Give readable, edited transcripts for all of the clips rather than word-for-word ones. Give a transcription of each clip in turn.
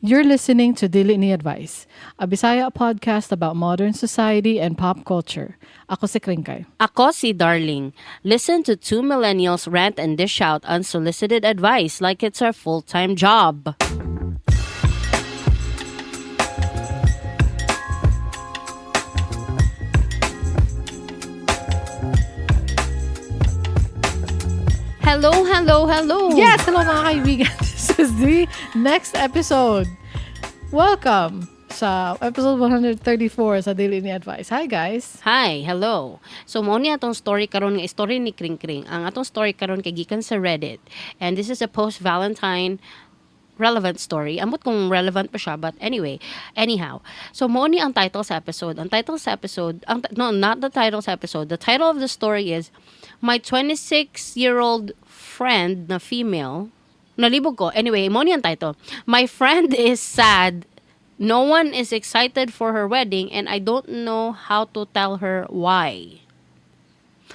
You're listening to Dili Ni Advice, a Bisaya podcast about modern society and pop culture. Ako si Kringkay. Ako si Darling. Listen to two millennials rant and dish out unsolicited advice like it's our full-time job. Hello, hello, hello. Yes, hello mga kaibigan. This is the next episode. Welcome sa episode 134 sa Dili Ni Advice. Hi guys. Hi, hello. So mao ni atong story karon nga story ni Kring Kring. Ang atong story karon kay gikan sa Reddit. And this is a post-Valentine relevant story. Amot kung relevant pa siya, but anyway, anyhow. So mao ni ang title sa episode. Ang title sa episode, ang no, not the title sa episode. The title of the story is My 26-year-old friend na female. Nalibog ko. Anyway, mao ni ang title. My friend is sad. No one is excited for her wedding and I don't know how to tell her why.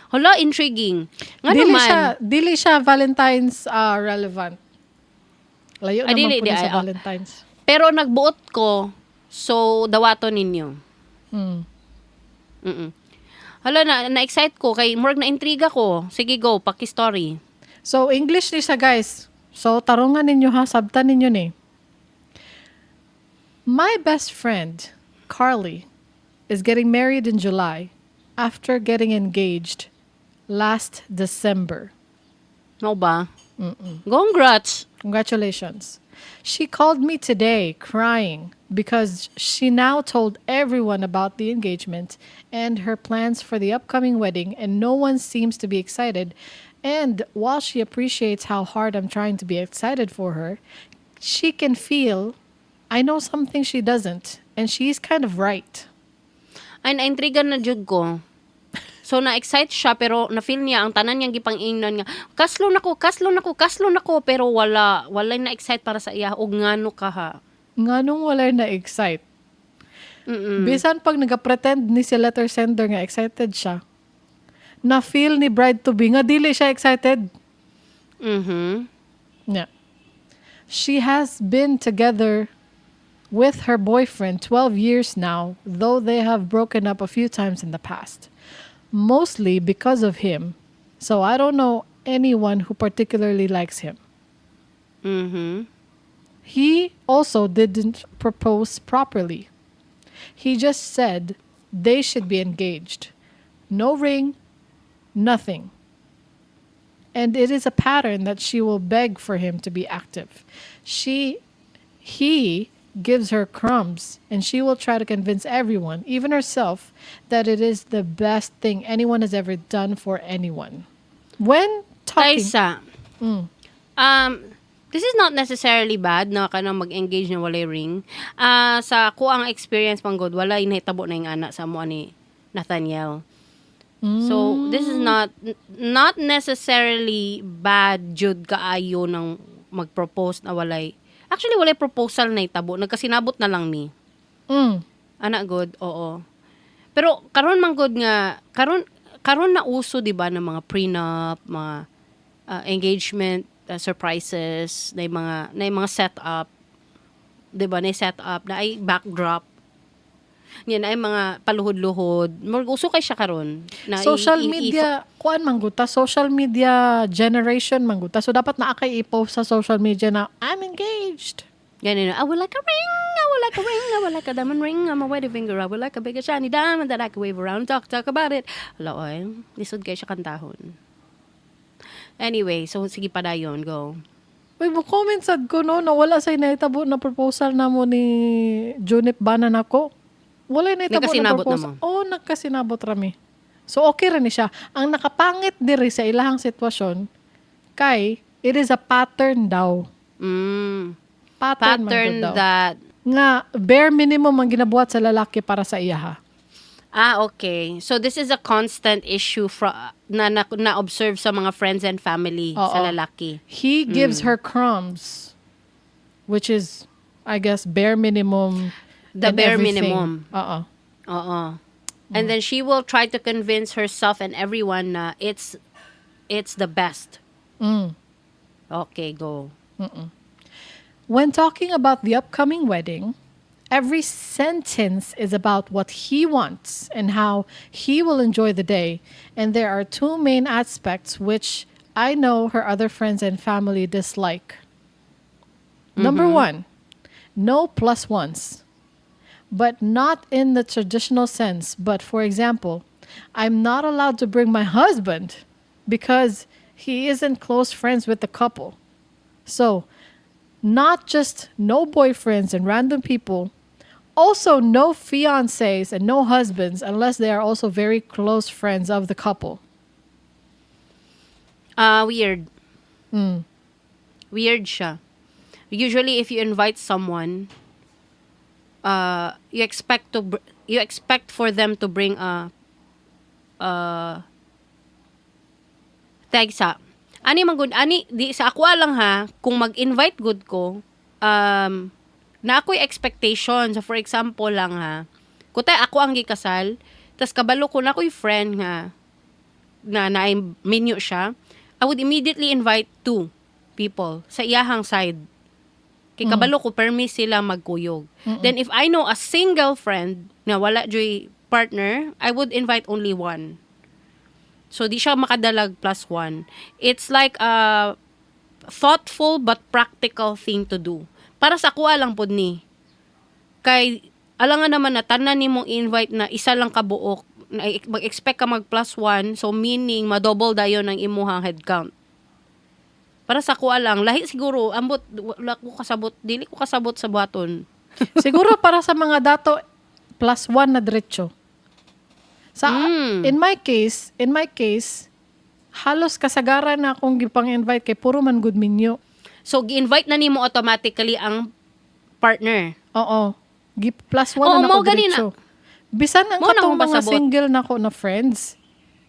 Hala, intriguing. Nga Dili naman. siya Valentine's relevant. Layo Ah, naman dili, po di, ni sa ay, ah. Valentine's. Pero nagbuot ko, so dawato ninyo. Mm. Hala, na-excite ko kay murag na-intriga ko. Sige, go, paki-story. So, English ni siya, guys. So, tarungan ninyo ha, sabtan ninyo ni. My best friend, Carly, is getting married in July after getting engaged last December. No ba? Congrats. Congratulations. She called me today crying because she now told everyone about the engagement and her plans for the upcoming wedding, and no one seems to be excited. And while she appreciates how hard I'm trying to be excited for her, she can feel I know something she doesn't, and she's kind of right. Ay, na-intriga na jud ko. So, na-excite siya, pero na-feel niya ang tanan niyang gipang-ingnan nga, kaslo na ko, kaslo na ko, kaslo na ko, pero wala, wala na-excite para sa iya, og ngano ka ha. Nganong wala na-excite? Bisan pag nag-pretend ni si letter sender nga excited siya, na-feel ni bride to be nga dili siya excited. Yeah. She has been together with her boyfriend 12 years now, though they have broken up a few times in the past. Mostly because of him. So I don't know anyone who particularly likes him. He also didn't propose properly. He just said they should be engaged. No ring, nothing. And it is a pattern that she will beg for him to be active. He gives her crumbs and she will try to convince everyone, even herself, that it is the best thing anyone has ever done for anyone. When talking Kaisa, this is not necessarily bad na kanang mag-engage na walay ring. Ah, sa ako ang experience pang god, wala nahitabo na yung anak sa amo ni Nathaniel. So, this is not necessarily bad jud kaayo ng mag-propose na walay. Actually, walay proposal na itabo. Nagkasinabot na lang mi. Ana good, oo. Pero karon man good nga karon na uso di ba ng mga prenup, mga engagement surprises, na yung mga setup, di ba? Na set up na ay backdrop. Yan ay mga paluhod-luhod. Murag uso kay siya karon na Social media, kuan man gud ta, social media generation man gud ta. So dapat naa kay i-post sa social media na I'm engaged. Ganun, I would like a ring, I would like a ring, I would like a diamond ring on my wedding finger, I would like a big shiny diamond that I can wave around and talk about it. Hala, oy, lisod kay siya kantahon. Anyway, so sige pa dayon, go. Uy, mo comment sad ko no, na wala say nahitabo na proposal namo ni Junip Bana nako. Wala nahitabo na Nagkasinabot na proposal. mo? Oo, nagkasinabot rami. So okay ra ni siya. Ang nakapangit diri sa ilahang sitwasyon kay it is a pattern daw. Pattern, man Pattern gud daw. that, Nga bare minimum ang ginabuhat sa lalaki para sa iyaha. Ah, okay. So this is a constant issue na observe sa mga friends and family Oo. sa lalaki. He gives her crumbs, which is, I guess, bare minimum. The and bare everything. minimum. Oo. Oo. And then she will try to convince herself and everyone na it's the best. Okay, go. When talking about the upcoming wedding, every sentence is about what he wants and how he will enjoy the day. And there are two main aspects which I know her other friends and family dislike. Number one, no plus ones, but not in the traditional sense. But for example, I'm not allowed to bring my husband because he isn't close friends with the couple. So, not just no boyfriends and random people, also no fiancés and no husbands unless they are also very close friends of the couple. Ah, weird. Weird siya. Usually, if you invite someone, you expect for them to bring a tag sa ani man gud ani di sa ako lang ha, kung mag-invite gud ko, na ako'y expectation. So for example lang ha, kutay ako ang gikasal, tas kabalo ko na ako'y friend nga na na minyo siya, I would immediately invite two people sa iyahang side kay kabalo ko permi sila magkuyog. Then if I know a single friend na wala joy partner, I would invite only one. So di siya makadalag plus one. It's like a thoughtful but practical thing to do. Para sa kuha lang pod ni. Kay alangan naman na tanan nimong invite na isa lang kabuok, na mag-expect ka mag plus one, so meaning ma-double dayon ang imuhang headcount. Para sa kuha lang, lahi siguro, ambot, wala ko kasabot, dili ko kasabot sa buhaton. Siguro para sa mga dato, plus one na diretso. Sa in my case, halos kasagaran na akong gipang-invite kay puro man gud minyo. So gi-invite na nimo automatically ang partner. Oo. Gi plus one Oo, na mao nako gani na. diretso. Bisan ang Mao na katong akong mga pasabot. Single nako na friends,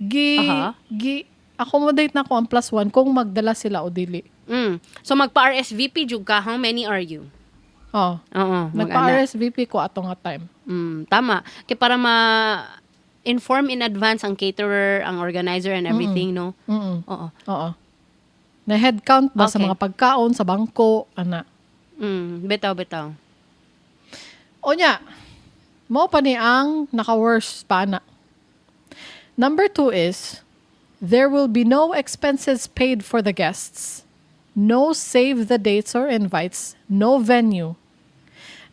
gi gi accommodate nako ang plus one kung magdala sila o dili. So magpa-RSVP jud ka, how many are you? Oh. Oo, mag-ana. Nagpa-RSVP ko ato nga time. Tama. Kay para ma inform in advance ang caterer, ang organizer and everything, no? Mm. Oo. Oo. Na head count ba sa mga pagkaon sa bangko ana. Bitaw bitaw. Onya, mao pa ni ang naka-worst pa na. Number two is, there will be no expenses paid for the guests, no save the dates or invites, no venue.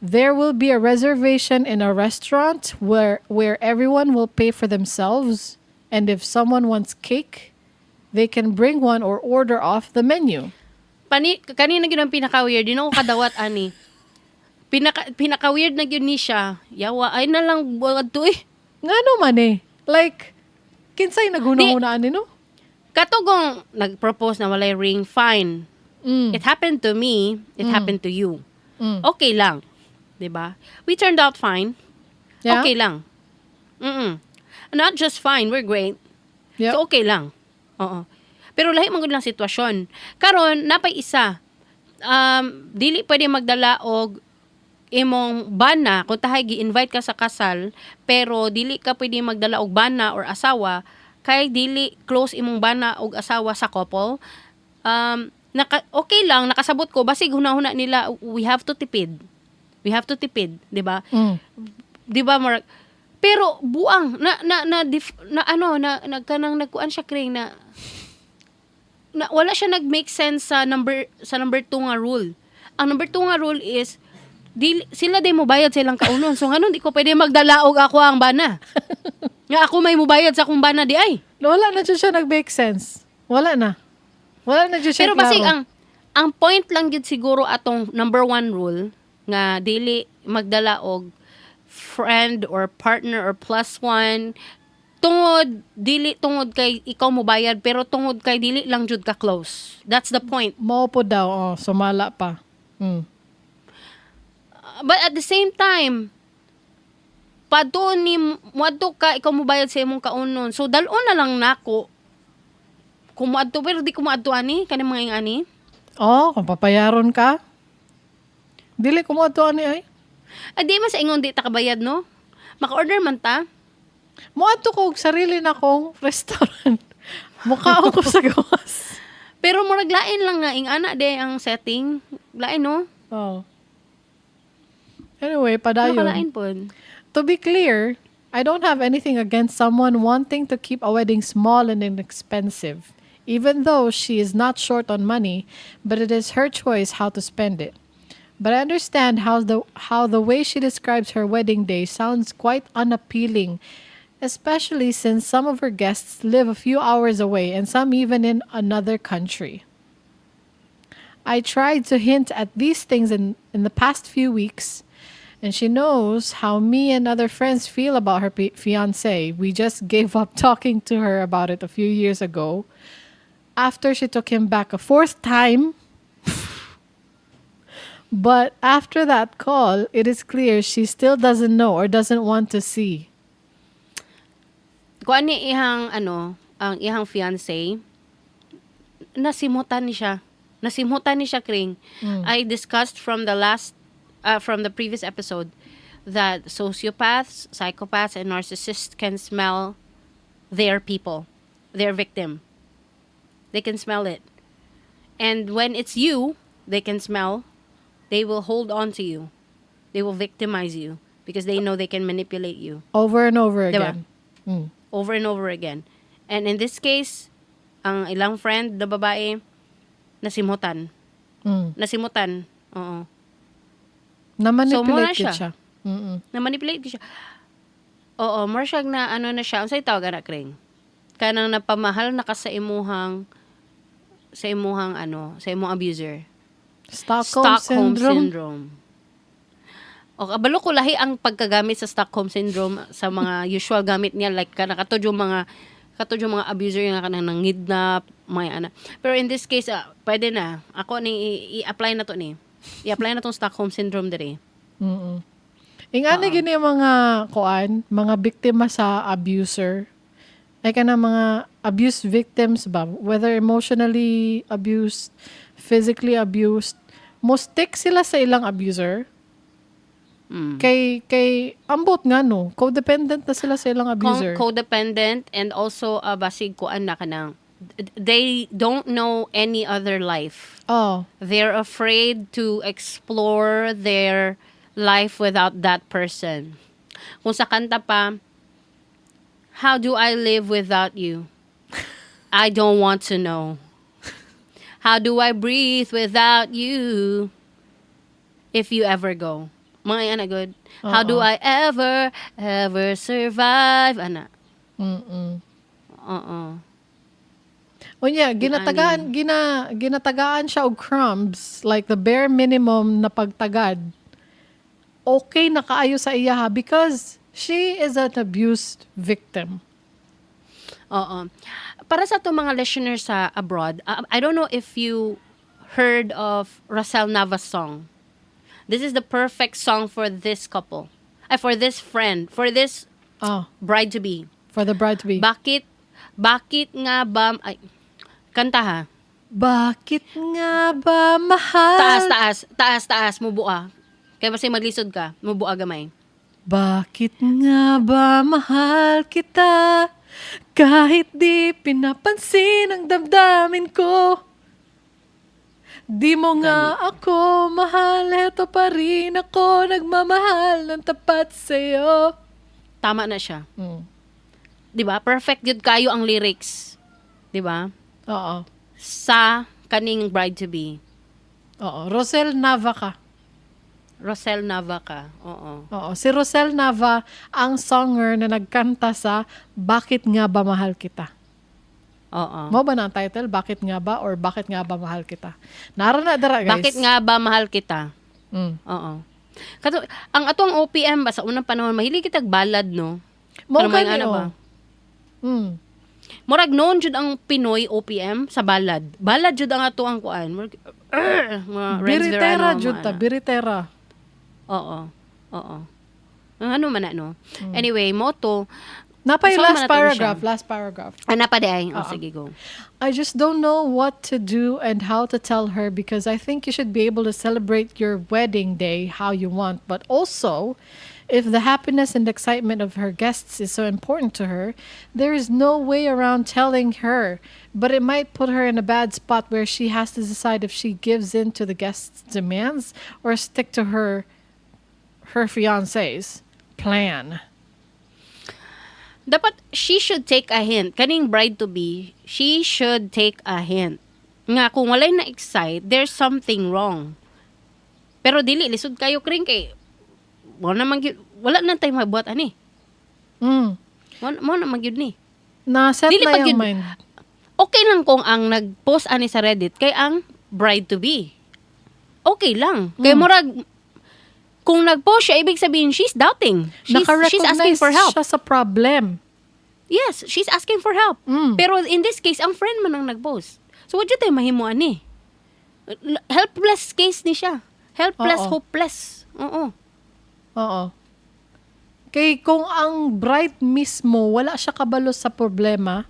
There will be a reservation in a restaurant where everyone will pay for themselves, and if someone wants cake, they can bring one or order off the menu. Pani kanina gyud ang pinaka-weird, di na ko kadawat ani. Pinaka weird na gyud ni siya. Yawa ay na lang adto eh. Ngano man eh? Like, kinsay naghuna-huna ani, no? Katugong nag-propose na walay ring, fine. It happened to me, it happened to you. Okay lang. 'Di ba? We turned out fine. Okay lang. Not just fine, we're great. So okay lang. Oo. Pero lahi man gud lang sitwasyon. Karon napay isa. Dili pwede magdala og imong bana kung tahay gi-invite ka sa kasal, pero dili ka pwede magdala og bana or asawa kay dili close imong bana og asawa sa couple. Okay lang, nakasabot ko, basig hunahuna nila, we have to tipid. We have to tipid, 'di ba? 'Di ba, Mark? Pero buang na na na, na ano na nagkanang nagkuan siya kring na na wala siya nag-make sense sa number 2 nga rule. Ang number 2 nga rule is di sila di mo bayad sa ilang kaunon. So ngano di ko pwede magdala og ako ang bana? Nga ako may mubayad sa akong bana di ay. Wala na jud siya nag-make sense. Wala na. Wala na jud siya Pero basig klaro. ang point lang gyud siguro atong number one rule nga dili magdala og friend or partner or plus one, tungod dili tungod kay ikaw mo bayad, pero tungod kay dili lang jud ka close. That's the point. Mao po daw, oh, sumala pa. But at the same time, padto ni muadto ka, ikaw mo bayad sa imong kaunon. So dal-on na lang nako. Kung muadto, pero di ko muadto ani kani mga ing-ani. Oh, kung papayaron ka. Dili ko mo ani ay. Ah, di man sa ingon di ta kabayad, no? Maka-order man ta. Moadto ko og sarili na kong restaurant. Mukaon ko sa gawas. Pero murag lain lang nga ing ana de ang setting. Lain, no? Oh. Anyway, Ano padayon. kalain pod? To be clear, I don't have anything against someone wanting to keep a wedding small and inexpensive, even though she is not short on money, but it is her choice how to spend it. But I understand how the way she describes her wedding day sounds quite unappealing, especially since some of her guests live a few hours away and some even in another country. I tried to hint at these things in the past few weeks, and she knows how me and other friends feel about her fiance. We just gave up talking to her about it a few years ago after she took him back a fourth time. But after that call, it is clear she still doesn't know or doesn't want to see. Kuan ni ihang ano, ang ihang fiancé, nasimutan ni siya. Nasimutan ni siya, Kring. I discussed from the previous episode that sociopaths, psychopaths, and narcissists can smell their people, their victim. They can smell it. And when it's you, they can smell, they will hold on to you. They will victimize you because they know they can manipulate you Over and over Diba? Again. Over and over again. And in this case, ang ilang friend na babae, nasimutan. Nasimutan. Oo. Na-manipulate So, mura gid siya. Siya. Na-manipulate siya. Oo, more siya na ano na siya. Unsay tawag ana, Kring? Kanang napamahal na ka sa imuhang ano, sa imong abuser. Stockholm Stockholm syndrome. Syndrome. O kabalo ko lahi ang pagkagamit sa Stockholm Syndrome sa mga usual gamit niya, like kana katod yung mga abuser nga kanang nangidnap, may ana. Pero in this case, pwede na. Ako ni i-apply na to ni. I-apply na tong Stockholm Syndrome diri. Ingani gini yung mga kuan, mga biktima sa abuser. Ay kana mga abuse victims ba, whether emotionally abused, physically abused, mo stick sila sa ilang abuser. Kay ambot nga no, codependent na sila sa ilang abuser. Codependent and also basig kuan na kanang they don't know any other life. They're afraid to explore their life without that person. Kung sa kanta pa, "How do I live without you? I don't want to know. How do I breathe without you? If you ever go." Mga ana good. "How do Oo. I ever, ever survive?" Ana. Oo. Unya, ginatagaan ginatagaan siya og crumbs, like the bare minimum na pagtagad. Okay na kaayo sa iya ha because she is an abused victim. Oo. Para sa atong mga listeners sa abroad, I don't know if you heard of Roselle Nava's song. This is the perfect song for this couple. Ay, for this friend, for this Oh, bride to be. For the bride to be. Bakit nga ba, ay, kanta ha. Bakit nga ba mahal? Taas, taas, taas, taas, mubua. Kaya basta maglisod ka, mubua gamay. Bakit nga ba mahal kita? Kahit di pinapansin ang damdamin ko. Di mo nga ako mahal, eto pa rin ako nagmamahal ng tapat sa'yo. Tama na siya. 'Di ba? Perfect gyud kayo ang lyrics. 'Di ba? Oo. Sa kaning bride to be. Oo. Rosel Nava ka. Rosel Nava ka. Oo. Oo. Si Rosel Nava ang songer na nagkanta sa "Bakit Nga Ba Mahal Kita?" Oo. Mao ba na ang title? "Bakit Nga Ba" or "Bakit Nga Ba Mahal Kita?" Nara na dara, guys. "Bakit Nga Ba Mahal Kita?" Oo. Kato, ang atong OPM ba sa unang panahon mahilig kitag ballad, no? Mao Pero may gani, ano oh. ba? Murag known jud ang Pinoy OPM sa ballad. Ballad jud ang ato ang kuan. Murag, mga Renz Biritera Verano, jud mga ta, ana. biritera. Oo. Oo. Ang ano man na, no? Anyway, moto. Napay So, last man nato ni siya. paragraph, last paragraph. Ana pa di ay. Oh, sige, go. I just don't know what to do and how to tell her because I think you should be able to celebrate your wedding day how you want, but also If the happiness and excitement of her guests is so important to her, there is no way around telling her, but it might put her in a bad spot where she has to decide if she gives in to the guests' demands or stick to her fiance's plan. Dapat she should take a hint. Kaning bride to be, she should take a hint. Nga kung walay na excite, there's something wrong. Pero dili lisod kayo, Kring, kay wala man gyud, wala na tay mabuhat ani. Wala mo na man gyud ni. Na-set Dili na pa yung gyud- mind. Okay lang kung ang nag-post ani sa Reddit kay ang bride to be. Okay lang. Kay murag kung nag-post siya, ibig sabihin she's doubting. She's asking Naka-recognize for help. siya sa problem. Yes, she's asking for help. Pero in this case, ang friend man ang nag-post. So, what tayo mahimo ani? Helpless case ni siya. Helpless, hopeless. Oo. Oo. Kay kung ang bride mismo wala siya kabalo sa problema,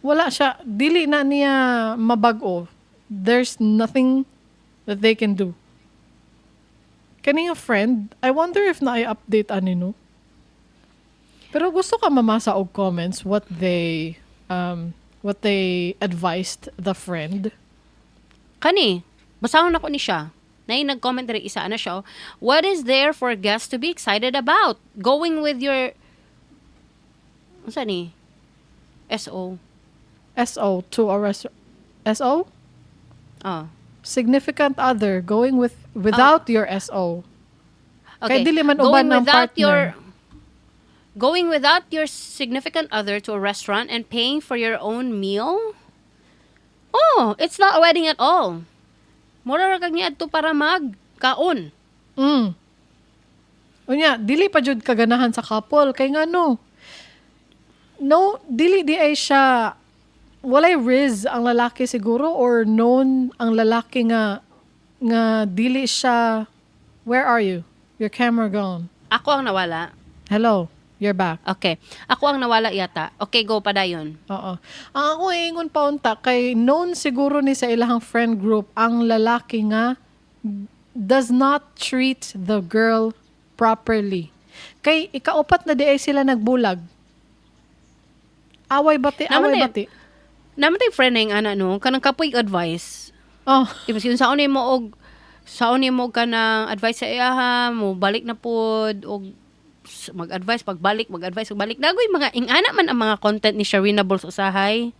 wala siya, dili na niya mabag-o. There's nothing that they can do. Kani nga friend, I wonder if na update ani, no? Pero gusto ka mamasa og comments what they advised the friend. Kani, basahon ako ni siya. Nay nag-comment diri isa ana siya, oh. "What is there for guests to be excited about? Going with your" Unsa ni? SO. SO to a restaurant. SO? Oh. Significant other going with without your SO. Okay. Kay dili man Going uban ng without partner. Going without your significant other to a restaurant and paying for your own meal? Oh, it's not a wedding at all. Mura ra kag niadto para mag kaon. Unya, dili pa jud kaganahan sa couple kay ngano? No, dili di ay siya, walay riz ang lalaki siguro or known ang lalaki nga dili siya. Where are you? Your camera gone. Ako ang nawala. Hello, you're back. Okay. Ako ang nawala yata. Okay, go padayon. Oo. Ang ako ingon pa unta kay known siguro ni sa ilahang friend group ang lalaki nga does not treat the girl properly. Kay ikaupat na di ay sila nagbulag. Away bati, Naman away eh. bati. Naman tay friend na yung ana no, kanang kapoy advice. Oh, Ibig sabihin saon nimo og kanang advice sa iyaha, mo balik na pod og mag-advise pagbalik, mag-advise pagbalik. Nagoy mga ingana man ang mga content ni Sharina Bulls usahay.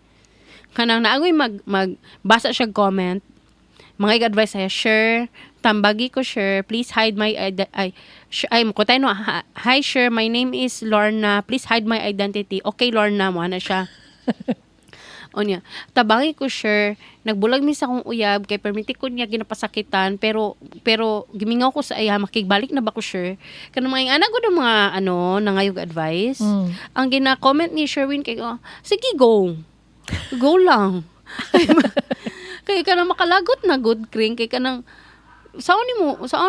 Kanang naagoy mag magbasa siya comment. Mga advice saya, "Sure, tambagi ko, sure, please hide my ay, ay mo tayo no, hi sure, my name is Lorna, please hide my identity." "Okay Lorna," mo na siya. Unya, "Tabangi ko sure, nagbulag mi sa akong uyab kay permiti ko niya ginapasakitan, pero pero gimingaw ko sa iya, makigbalik na ba ko sure?" Kanang mga anak ko ng mga ano nangayog advice. Ang gina-comment ni Sherwin kay, "Oh, sige go. Go lang." Kay kanang makalagot na good, Kring, kay kanang saon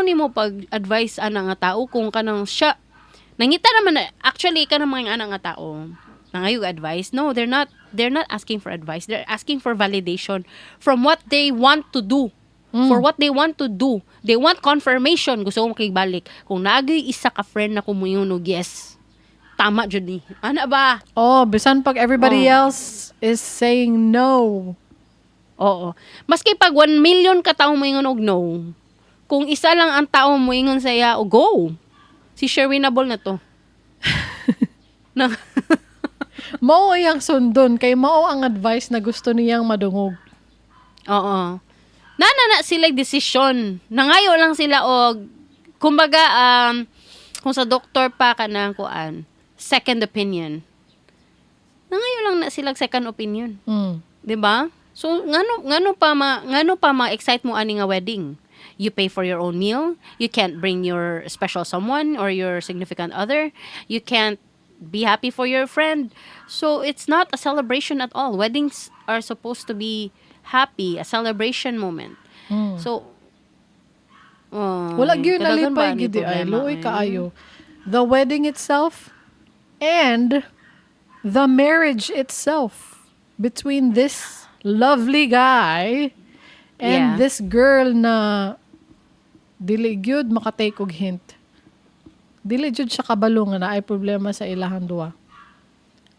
nimo pag advice ana nga tao kung kanang siya nangita naman na, actually kanang mga ana nga tao nangayog advice, no, they're not asking for advice, they're asking for validation from what they want to do, for what they want to do. They want confirmation, gusto ko makigbalik kung naagay isa ka friend na kumuyon og yes, tama jud ni ana ba. Oh, bisan pag everybody Oh. else is saying no. Oo. Maski pag 1 million ka tao moingon og no, kung isa lang ang tao moingon sa iya, o go. Si Sherwinable na to. Na, Mao iyang sundon kay mao ang advice na gusto niyang madungog. Oo. Nana na sila desisyon. Nangayo lang sila og kumbaga kung sa doktor pa kanang kuan, second opinion. Nangayo lang na sila second opinion. 'Di ba? So ngano pa ma-excite mo ani nga wedding? You pay for your own meal, you can't bring your special someone or your significant other, you can't be happy for your friend. So it's not a celebration at all. Weddings are supposed to be happy, a celebration moment. So oh, Wala gyud kadagan ba nalipay ni gid ay problema, luoy eh? kaayo. The wedding itself and the marriage itself between this lovely guy and this girl na Dili gyud makatake og hint. Dili jud siya kabalo nga naay problema sa ilahang duha.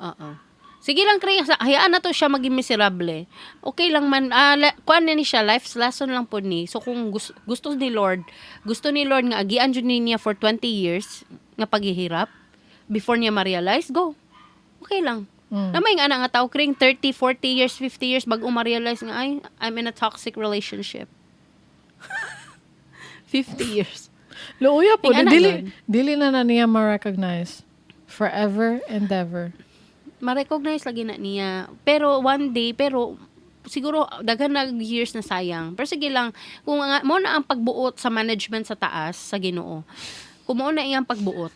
Oo. Sige lang, Kring. Hayaan na to siya maging miserable. Okay lang man. Kuan na ni siya, life's lesson lang po ni. So kung gusto ni Lord nga agian jud ni niya for 20 years nga paghihirap before niya ma-realize, go. Okay lang. Naa may nga ana nga tao, Kring, 30, 40 years, 50 years bago ma-realize nga, "Ay, I'm in a toxic relationship." 50 years. Luoya po, Ing ana dili yun. Dili na niya ma-recognize forever and ever. Ma-recognize lagi na niya. Pero one day, pero siguro daghan na years na sayang. Pero sige lang, kung nga, mo na ang pagbuot sa management sa taas sa Ginoo. Kung mo na iyang pagbuot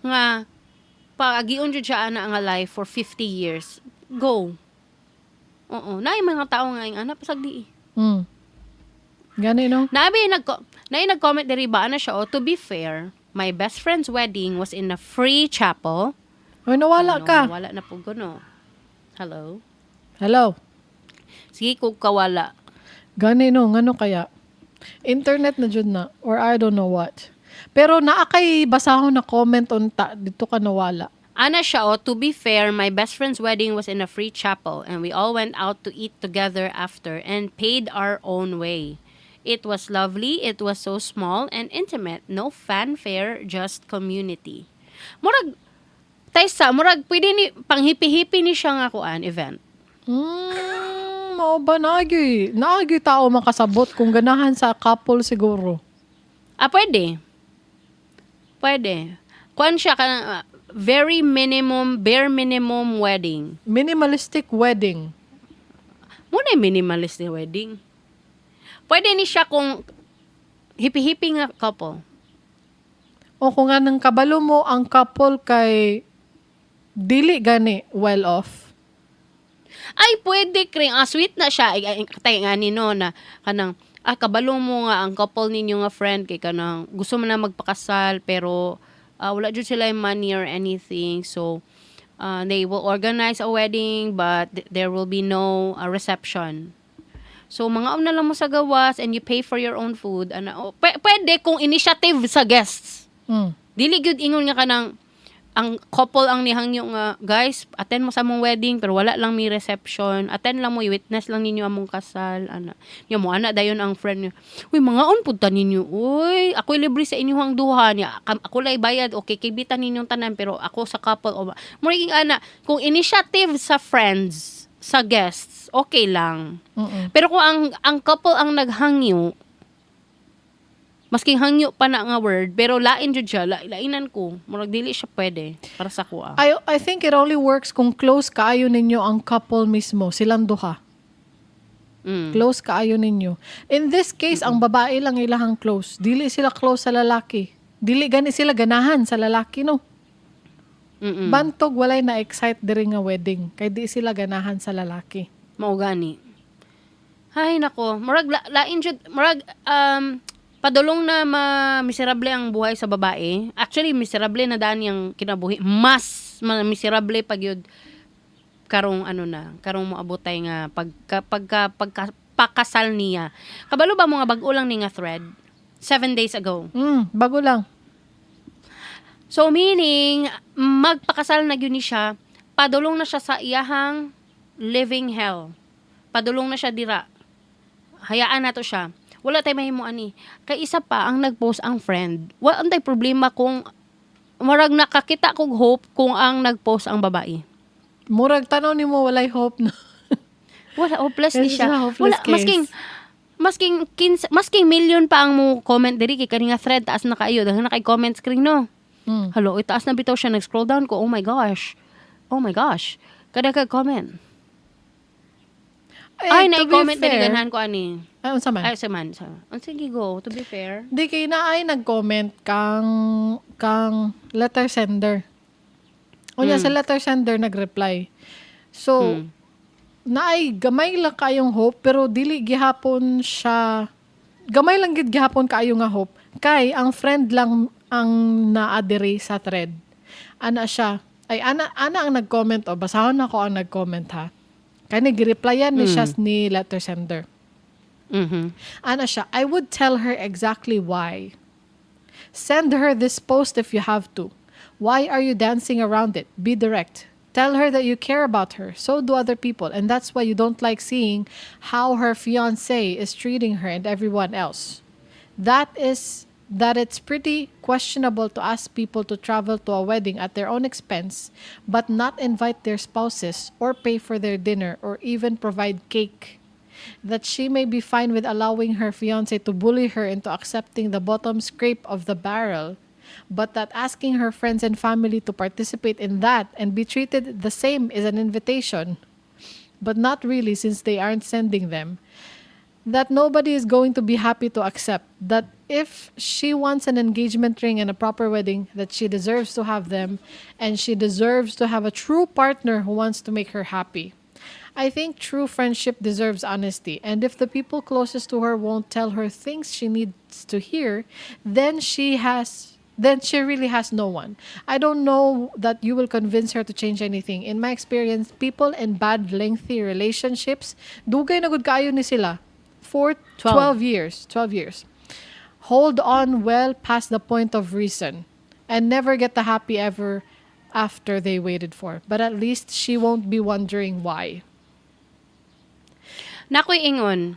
nga paagion jud siya ana nga life for 50 years. Go. Oo, naay mga tao nga ing ana pasag di. Gani, no? Naay nag-comment diri ba ana siya, "Oh, to be fair, my best friend's wedding was in a free chapel." Oy, nawala Ano, ka. Wala na po no. Hello. Hello. Sige kung kawala. Gani, no, ngano kaya? Internet na jud na or I don't know what. Pero naa kay basahon na comment unta dito ka nawala. Ana siya, oh, "To be fair, my best friend's wedding was in a free chapel and we all went out to eat together after and paid our own way. It was lovely, it was so small and intimate. No fanfare, just community." Murag, Taysa, murag, pwede ni, panghipi-hipi ni siya nga kuan, event. Mao ba naagi? Naagi tao makasabot kung ganahan sa couple siguro. Ah, pwede. Pwede. Kuan siya, ka, very minimum, bare minimum wedding. Minimalistic wedding. Muna yung minimalist ni wedding. Pwede ni siya kung hippie-hippie nga couple. O kung nga nang kabalo mo ang couple kay dili gani well off. Ay, pwede, Kring. Ah, sweet na siya. Ay, ay, katay nga ni no, na kanang, kabalo mo nga ang couple ninyo nga friend kay kanang gusto mo na magpakasal pero wala jud sila yung money or anything. So, they will organize a wedding but there will be no reception. So, mga na lang mo sa gawas and you pay for your own food. Ana, oh, pwede kung initiative sa guests. Dili gyud ingon nga kanang ang couple ang nihangyo nga, "Guys, attend mo sa among wedding pero wala lang mi reception, attend lang mo, i-witness lang ninyo among kasal," ana. Nya mo ana dayon ang friend niya, "Uy, mga pud ta ninyo, uy, ako libre sa inyong duha niya. Ako lay bayad, okay, kibitan ninyong tanan pero ako sa couple." O mo ana, kung initiative sa friends, sa guests, okay lang. Pero kung ang couple ang naghangyo, maski hangyo pa na nga word, pero lain jud siya, lainan ko. Murag dili siya pwede para sa kuha. I think it only works kung close kaayo ninyo ang couple mismo, silang duha. Close kaayo ninyo. In this case, ang babae lang ilahang close. Dili sila close sa lalaki. Dili gani sila ganahan sa lalaki, no? Bantog walay na-excite diri nga wedding kay di sila ganahan sa lalaki. Mao gani. Ay nako, murag lain jud, murag padulong na ma miserable ang buhay sa babae. Actually, miserable na daan yung kinabuhi. Mas miserable pag yun karong ano na, karong moabotay nga pagka pagka, pagka pakasal niya. Kabalo ba mo nga bag-o lang ni nga thread? 7 days ago. Bago lang. So meaning, magpakasal na gyud ni siya, padulong na siya sa iyahang living hell. Padulong na siya dira. Hayaan nato siya. Wala tay mahimo ani. Kay isa pa ang nagpost ang friend. Wala tay problema kung murag nakakita kog hope kung ang nagpost ang babae. Murag tanaw nimo walay hope, no. Wala, hopeless ni It's siya. a hopeless Wala, case. Masking million pa ang mo comment diri kay kani nga thread taas na kaayo, daghan na kay comment screen, no. Halo, itaas na bitaw siya, nag-scroll down ko. Oh my gosh. Oh my gosh. Kada ka comment. Eh, Ay, to be na-comment diri, fair- ganahan ko ani. Ay, unsa man? Ay, sa man. Sa, ang sige, go. To be fair. Di kay na ay nag-comment kang letter sender. Unya sa letter sender nag-reply. So, naay gamay lang kayong hope pero dili gihapon siya, gamay lang gid gihapon kaayo nga hope kay ang friend lang ang naa diri sa thread. Ana siya ay ana ana ang nag-comment, o basahon ako ang nag-comment ha. Kay nag-replyan ni siya ni letter sender. Ana siya, "I would tell her exactly why. Send her this post if you have to. Why are you dancing around it? Be direct. Tell her that you care about her. So do other people. And that's why you don't like seeing how her fiance is treating her and everyone else. That is that it's pretty questionable to ask people to travel to a wedding at their own expense, but not invite their spouses or pay for their dinner or even provide cake. That she may be fine with allowing her fiance to bully her into accepting the bottom scrape of the barrel, but that asking her friends and family to participate in that and be treated the same is an invitation, but not really, since they aren't sending them. That nobody is going to be happy to accept. That if she wants an engagement ring and a proper wedding, that she deserves to have them and she deserves to have a true partner who wants to make her happy. I think true friendship deserves honesty, and if the people closest to her won't tell her things she needs to hear, then she really has no one. I don't know that you will convince her to change anything. In my experience, people in bad, lengthy relationships, dugay na gud kaayo ni sila. For 12 12. years, 12 years. Hold on well past the point of reason and never get the happy ever after they waited for. But at least she won't be wondering why." Naa ko'y ingon.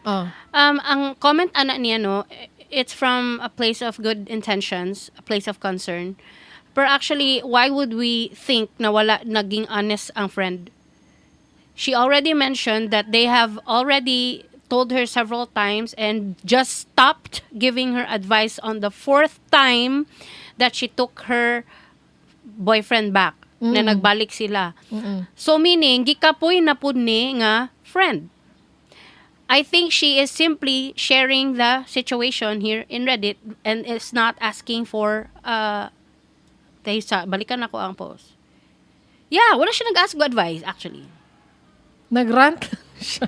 Ang comment ana niya, no, it's from a place of good intentions, a place of concern. But actually, why would we think na wala naging honest ang friend? She already mentioned that they have already told her several times and just stopped giving her advice on the fourth time that she took her boyfriend back, na nagbalik sila. So meaning, gikapoy na pud ni nga friend. I think she is simply sharing the situation here in Reddit and is not asking for tayo sa balikan ako ang post. Yeah, wala siya nag-ask ko advice, actually. Nag-rant lang siya.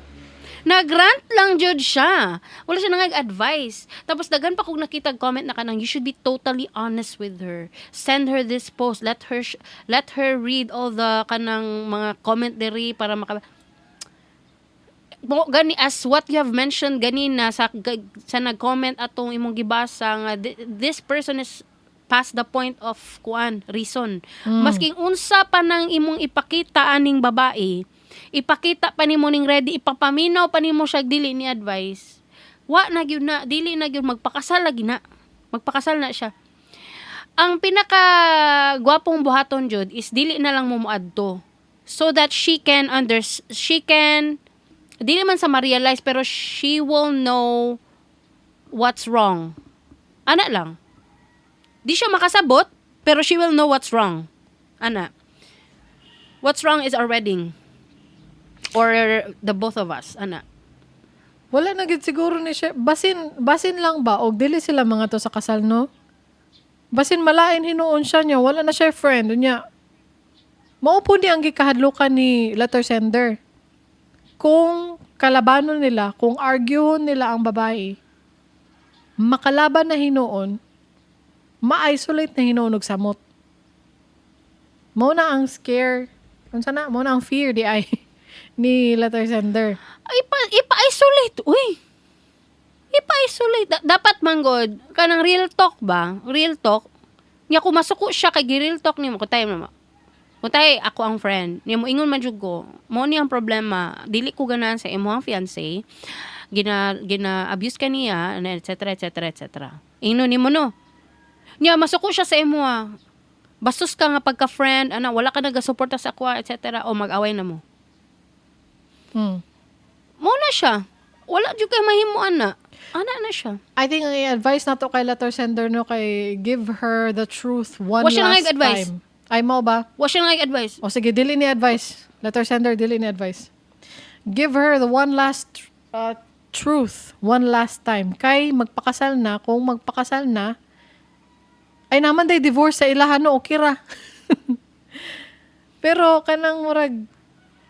Nag-rant lang jud siya. Wala siya nag-advise. Tapos daghan pa kog nakita comment na kanang you should be totally honest with her. Send her this post. Let her read all the kanang mga comment diri para maka mo gani, as what you have mentioned ganina sa nag-comment atong imong gibasa nga this person is past the point of kuan, reason. Masking unsa pa nang imong ipakita aning babae, ipakita pa nimo ning ready, ipapaminaw pa nimo siya, dili ni advice. Wa na gyud na, dili na gyud, magpakasal lagi na. Magpakasal na siya. Ang pinaka gwapong buhaton jud is dili na lang mo moadto so that she can, dili man sa ma-realize, pero she will know what's wrong. Ana lang. Di siya makasabot, pero she will know what's wrong. Ana. What's wrong is our wedding. Or the both of us. Ana. Wala na gid siguro ni siya. Basin lang ba og dili sila mga to sa kasal, no? Basin malain hinuon siya niya, wala na siya friend niya. Mao po ni ang gikahadlukan ni letter sender. Kung kalabanon nila, kung argue nila ang babae, makalaban na hinuon, ma-isolate na hinuon og samot. Mao na ang scare, unsa na, mao na ang fear di ay ni letter sender. Ay, ipa-isolate. Uy. Ipa-isolate. Dapat manggod, kanang real talk ba? Real talk. Nya kung masuko siya kay gi-real talk nimo, kung tayo naman. Kung tayo, ako ang friend. Nya mo ingon man jud ko, mo ni ang problema, dili ko ganahan sa imong fiancé. Gina abuse ka niya, and et cetera, et cetera, et cetera. Ingnon nimo, no. Nya masuko siya sa imo ah. Bastos ka nga pagka-friend, ana, wala ka nagasuporta sa ako, et cetera, o mag-away na mo. Mo na siya. Wala jud kay mahimo ana. Ana na siya. I think ang i-advise nato kay letter sender, no, kay give her the truth one Wa siya last nag-advise. time. Ay mo ba? Wa siya nag-advise. O sige, dili ni advice. Letter sender, dili ni advice. Give her the one last truth, one last time. Kay magpakasal na, kung magpakasal na, ay naman day divorce sa ilahan, no, okay ra. Pero kanang murag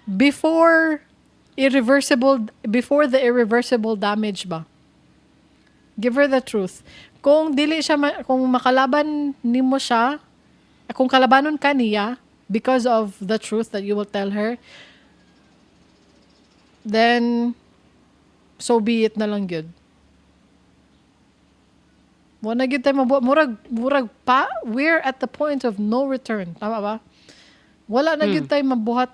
before the irreversible damage ba? Give her the truth. Kung dili siya kung makalaban nimo siya, kung kalabanon ka niya because of the truth that you will tell her, then so be it na lang gyud. Wala gyud tayo mabuhat. Murag pa, we're at the point of no return. Tama ba? Wala na gyud tayo mabuhat.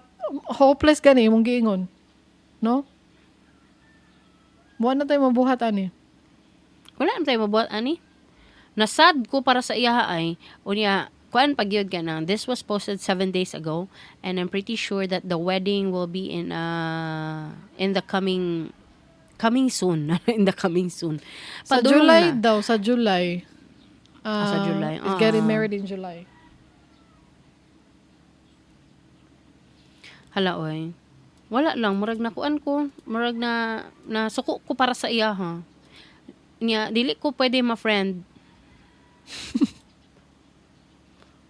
Hopeless gani imong giingon. No? Wala na tayo mabuhat ani. Wala na tayo mabuhat ani. Nasad ko para sa iya ay unya kuan pag gyud ka na. This was posted 7 days ago and I'm pretty sure that the wedding will be in the coming coming soon, in the coming soon. Sa Padulong July na. Daw, sa July. Ah, sa July. Is getting Ah. married in July. Hala oy. Wala lang, murag na kuan ko, murag na na suko ko para sa iya ha. Nya dili ko pwede ma-friend.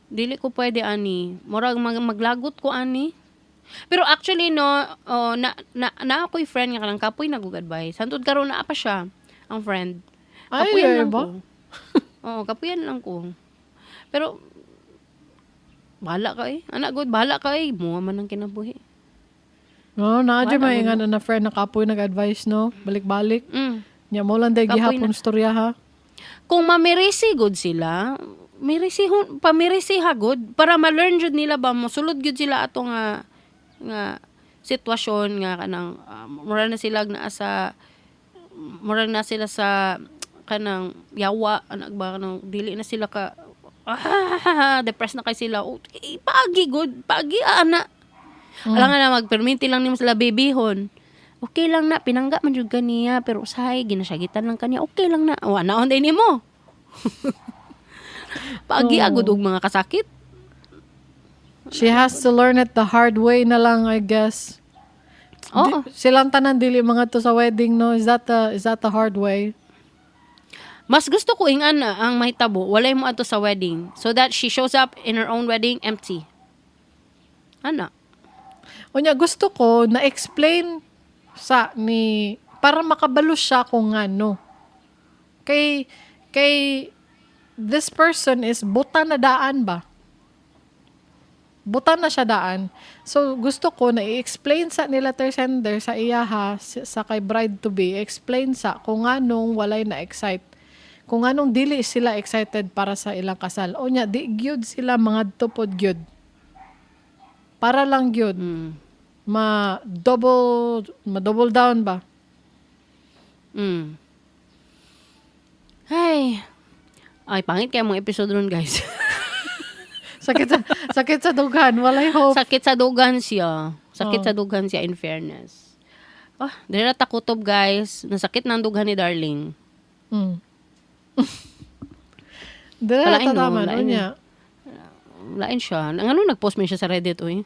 Dili ko pwede ani. Murag maglagot ko ani. Pero actually no, oh, na na, na ako'y friend nga kanang kapoy nagug-advise. Hantud karon naa pa siya ang friend. Ay, Kapuyan lang ba? ko. Oo, kapuyan lang ko. Pero bahala ka eh. Anak god, bahala ka eh. Muha man ang kinabuhi. No, naa Wala may mo nga na friend na kapoy nag-advise, no? Balik-balik. Nya mo lang day Kapoy gihapon storya ha. Kung mamirisi good sila, mirisi pamirisi ha good para ma-learn jud nila ba, mosulod gyud sila ato nga nga sitwasyon nga kanang mura na sila naa sa mura na sila sa kanang yawa anak ba, kanang dili na sila ka depressed na kay sila. Oh, eh, paagi good, paagi ana. Alam nga na magperminti lang nimo sila babyhon. Okay lang na, pinangga man jud kaniya, pero usahay ginasyagitan lang kaniya, okay lang na. O anaon din nimo. Paagi Oo. agud og mga kasakit. She has to learn it the hard way na lang, I guess. Oo. Silang tanan dili mga to sa wedding, no? Is that the hard way? Mas gusto ko ing ana ang mahitabo, walay mo ato sa wedding so that she shows up in her own wedding empty. Ana. Unya gusto ko na explain sa ni para makabalo siya kung ngano. Kay this person is buta na daan ba? Buta na siya daan. So gusto ko na i-explain sa ni letter sender sa iyaha sa kay bride to be, explain sa kung nganong walay na excite. Kung anong dili sila excited para sa ilang kasal. Unya di gyud sila mga tupod gyud. Para lang gyud ma double down ba? Ay. Ay, pangit kaya mga episode ron, guys. Sakit sa dughan, walay hope. Sakit sa dugan siya. Sakit Oh. sa dughan siya, in fairness. Oh, dili na takutob, guys. Nasakit na ang dughan ni Darling. Dili na Walain, no? tataman Walain. unya. Lain siya. Ang ano, nag-post man siya sa Reddit, uy.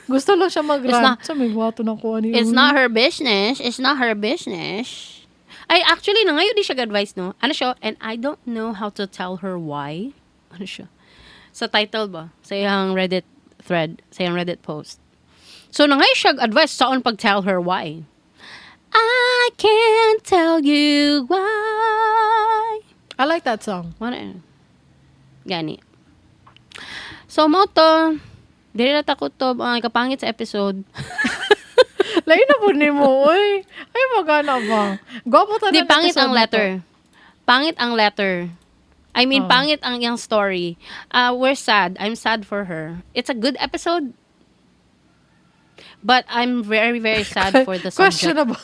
Gusto lang siya It's mag-rant. not- Sa may guwato na kuha ni It's not her business. It's not her business. Ay, actually, na ngayon di siya advice, no? Ano siya? "And I don't know how to tell her why." Ano siya? Sa title ba? Sa iyang Reddit thread. Sa iyang Reddit post. So, na ngayon siya advice saon pag-tell her why. I can't tell you why. I like that song. Wala eh. Gani. So, mo to. Dili na takutob. Ang kapangit sa episode. Lain na po nimo, oy. Ay, magana ba? Gwapo tanan Di, pangit episode ang na to. letter. Pangit ang letter. I mean, Oh. pangit ang iyang story. We're sad. I'm sad for her. It's a good episode. But I'm very, very sad for the subject. Questionable.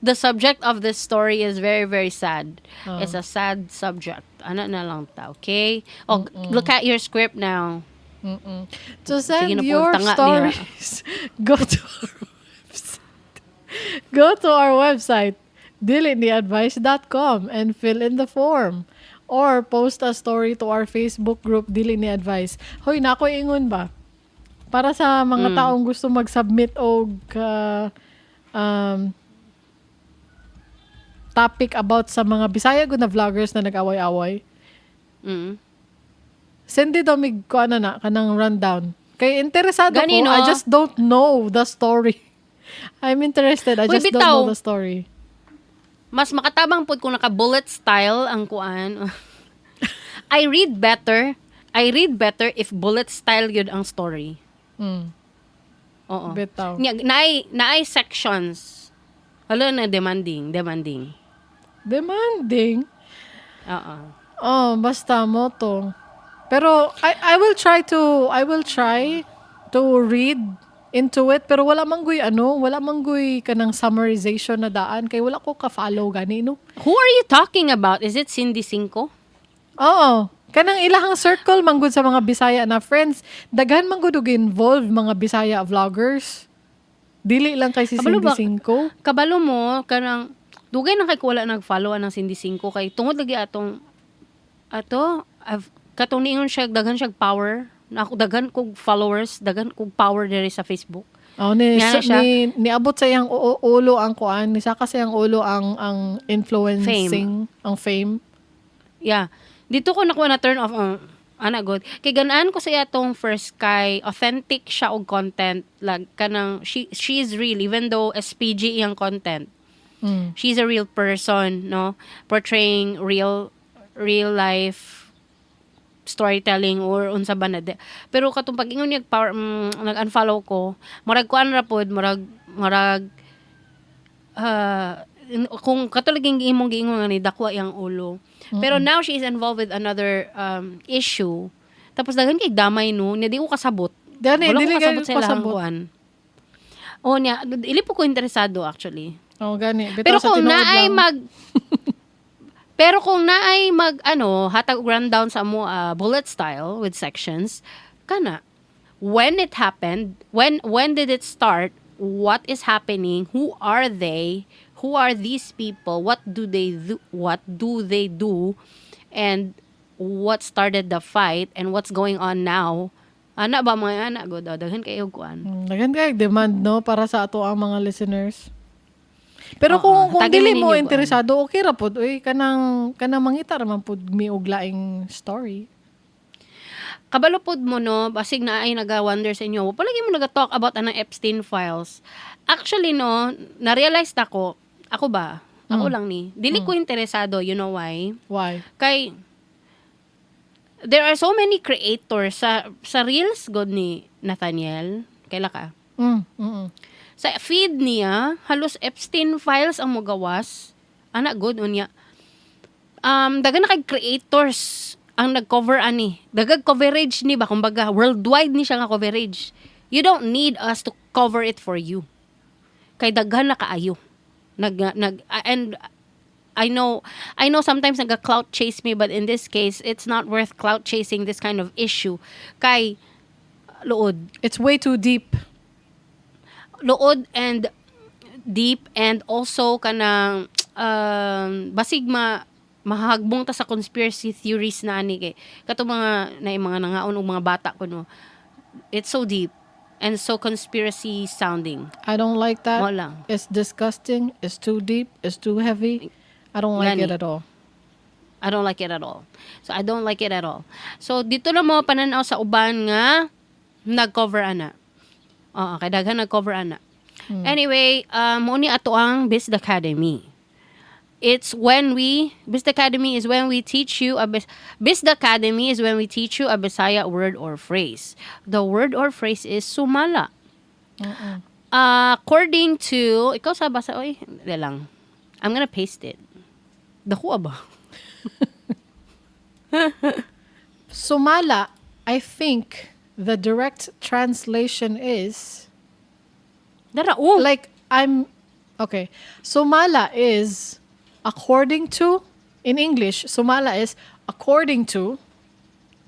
The subject of this story is very, very sad. Oh. It's a sad subject. Ano na lang ta, okay? Oh, look at your script now. To send Sige na po, your tanga niya. stories, go to our website. Go to our website, diliniadvice.com, and fill in the form. Or post a story to our Facebook group, Dili Ni Advice. Hoy, nako ingon ba? Para sa mga taong gusto mag-submit og topic about sa mga Bisaya gud na vloggers na nag-away-away. Send daw mig ko ano na kanang rundown. Kay interesado Gani, ko, no? I just don't know the story. I'm interested. I Uy, just don't bitaw. know the story. Mas makatabang pud kung naka-bullet style ang kuan. I read better. I read better if bullet style yun ang story. Oo. Bitaw. Nya, naay sections. Hala na, demanding, demanding. Demanding. Oo. Oh, basta mao to. Pero I will try to read into it, pero wala man guy ano, wala man guy kanang summarization na daan kay wala ko ka-follow gani, no. Who are you talking about? Is it Cindy Cinco? Oo. Kanang ilahang circle manggod sa mga Bisaya na friends, daghan manggod og involved mga Bisaya vloggers. Dili lang kay si Kabalo Cindy ba- Cinco. Kabalo mo, kanang dugay na kay ko wala nag-follow anang Cindy Cinco kay tungod lagi atong ato katong niingon siya daghan siya power na ako, daghan kog followers, daghan kog power diri sa Facebook. Oh, ni, Nga siya. niabot sa iyang ulo ang kuan, ni saka sa iyang ulo ang influencing, ang fame. Yeah. Dito ko nakuha na turn off ang ana god. Kay ganaan ko sa iya tong first kay authentic siya og content, like kanang she is real even though SPG iyang content. She's a real person, no? Portraying real real life storytelling or unsa ba na. Pero katong pag-ingon niya power, nag-unfollow ko. Murag kuan ra pod, murag kung katulad yung imong giingon nga ni dakwa iyang ulo. Pero now she is involved with another issue. Tapos daghan kay damay, no, niya di ko kasabot. Dani, Wala dili ko kasabot kayo sa ilahang kasabot. kuan. Oh, niya, dili po ko interesado actually. Oh, gani. Bitaw Pero sa kung tinuod naay lang. Pero kung naay mag ano, hatag og rundown sa amo, bullet style with sections kana, when it happened, when did it start, what is happening, who are they, who are these people, what do they do, what do they do, and what started the fight and what's going on now. Ana ba, mga ana god, oh, daghan kayo kuan. Daghan kay demand, no, para sa ato ang mga listeners. Pero Oo, kung hatagin dili ninyo mo kuan. Interesado, okay ra pod uy, kanang mangita ra man pod mi og laing story. Kabalo pod mo, no, basig na ay naga-wonder sa inyo. Palagi mo naga-talk about anang Epstein files. Actually, no, na-realize na ko, ako ba? Ako lang ni. Dili ko interesado, you know why? Why? Kay there are so many creators sa reels god ni Nathaniel. Kaila ka? Sa feed niya, halos Epstein files ang mogawas. Ana god unya. Daghan na kay creators ang nag-cover ani. Dagag coverage ni ba, kumbaga worldwide ni siya nga coverage. You don't need us to cover it for you. Kay daghan na kaayo. Nag nag and I know sometimes naga clout chase me, but in this case it's not worth clout chasing this kind of issue. Kay luod It's way too deep. Luod and deep and also kanang basig mahagbong ta sa conspiracy theories na ani kay kato mga na mga nangaon og mga bata kuno. It's so deep and so conspiracy sounding. I don't like that. Mao lang. It's disgusting. It's too deep. It's too heavy. I don't like Gani. It at all. I don't like it at all. So I don't like it at all. So dito na mo pananaw sa uban nga nag-cover ana. Oo, kay daghan nag-cover ana. Anyway, mo ni ato ang Biz Academy. It's when we Biz Academy is when we teach you a Biz Academy is when we teach you a Bisaya word or phrase. The word or phrase is "sumala." According to ikaw sa basa oy, di lang. I'm gonna paste it. Dako ba? "Sumala," I think the direct translation is Dara oh. like I'm okay. "Sumala" is "according to" in English. "Sumala" is "according to"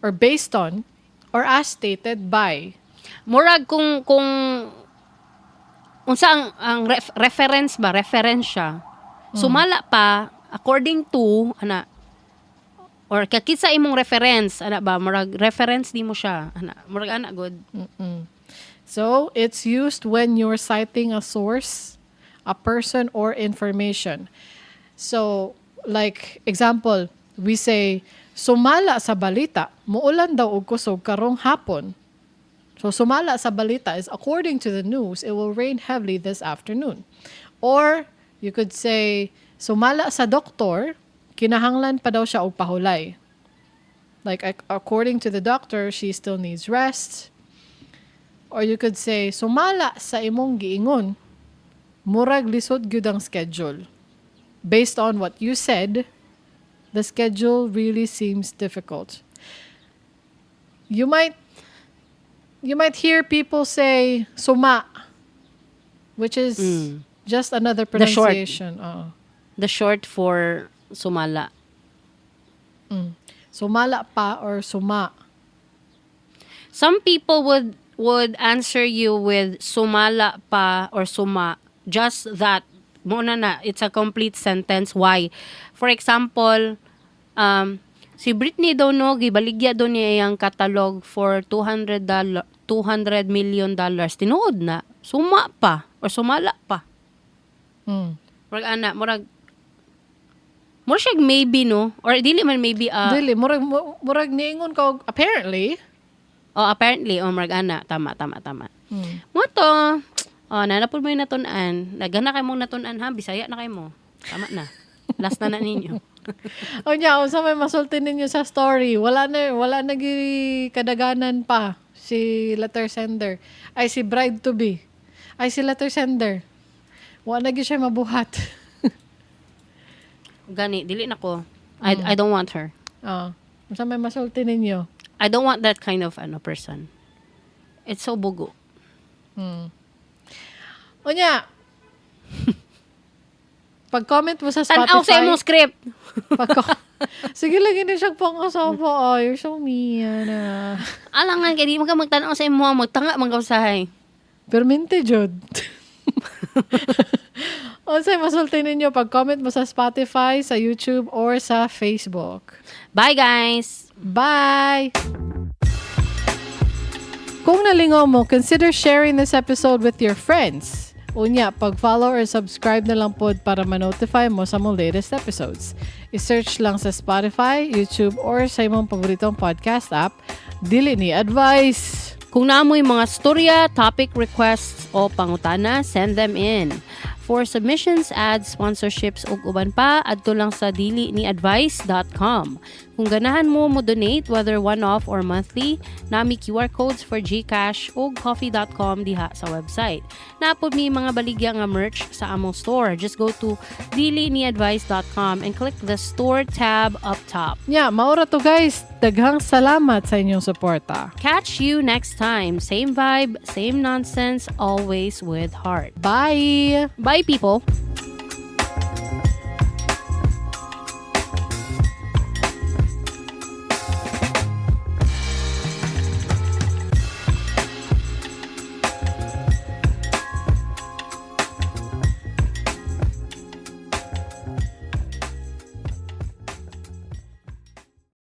or "based on" or "as stated by." Murag kung unsa ang reference ba, reference siya. "Sumala pa," "according to," ana, or kakitsa imong reference ana ba, murag reference di mo siya ana, murag ana good. So it's used when you're citing a source, a person, or information. So, like example, we say, "Sumala sa balita, muulan daw og kusog karong hapon." So, "sumala sa balita" is "according to the news, it will rain heavily this afternoon." Or, you could say, "Sumala sa doktor, kinahanglan pa daw siya og pahulay." Like, according to the doctor, she still needs rest. Or you could say, "Sumala sa imong giingon, murag lisod gyud ang schedule." Based on what you said, the schedule really seems difficult. You might hear people say "suma," which is just another The short. Pronunciation. Oo. The short for sumala. Sumala pa or suma. Some people would answer you with "sumala pa" or "suma." Just that. Mao na. It's a complete sentence. Why? For example, si Britney daw no, gibaligya daw niya iyang catalog for $200 $200 million. Tinuod na. Suma pa or sumala pa. Murag ana, murag siya maybe no or dili man maybe. Dili, murag niingon ka og, apparently. Oh, apparently, oh, murag ana, tama, tama, tama. Mao to, oh, naa na pud moy natun-an. Daghan na kay mong natun-an ha, Bisaya na kay mo. Tama na. Last na na ninyo. Unya, unsa may masulti ninyo sa story? Wala na gi kadaganan pa si letter sender. Ay, si bride to be. Ay, si letter sender. Wala na gyud siya mabuhat. Gani, dili na ko. I don't want her. Oh. Unsa may masulti ninyo? I don't want that kind of ano person. It's so bugo. Unya, pag-comment mo sa Tanaw sa Spotify. imong script. Sige lang, hindi siya pang-asawa. Oh, you're so mean. Ah. Alangan kay di man ka magtanaw sa imo, magtanga man ka usahay. Permente, jud. Unsay masulti ninyo, pag-comment mo sa Spotify, sa YouTube, or sa Facebook. Bye, guys. Bye! Kung nalingaw mo, consider sharing this episode with your friends. Unya, pag-follow or subscribe na lang pod para ma-notify mo sa mong latest episodes. I-search lang sa Spotify, YouTube, or sa imong paboritong podcast app, Dili Ni Advice. Kung naa moy mga storya, topic requests o pangutana, send them in. For submissions, ads, sponsorships ug uban pa, adto lang sa diliniadvice.com. Kung ganahan mo mo donate, whether one-off or monthly, naa mi QR codes for GCash ug ko-fi.com diha sa website. Naa pod mi mga baligya nga merch sa among store. Just go to diliniadvice.com and click the store tab up top. Nya, mao ra to, guys. Daghang salamat sa inyong suporta. Catch you next time. Same vibe, same nonsense, always with heart. Bye! Bye, people.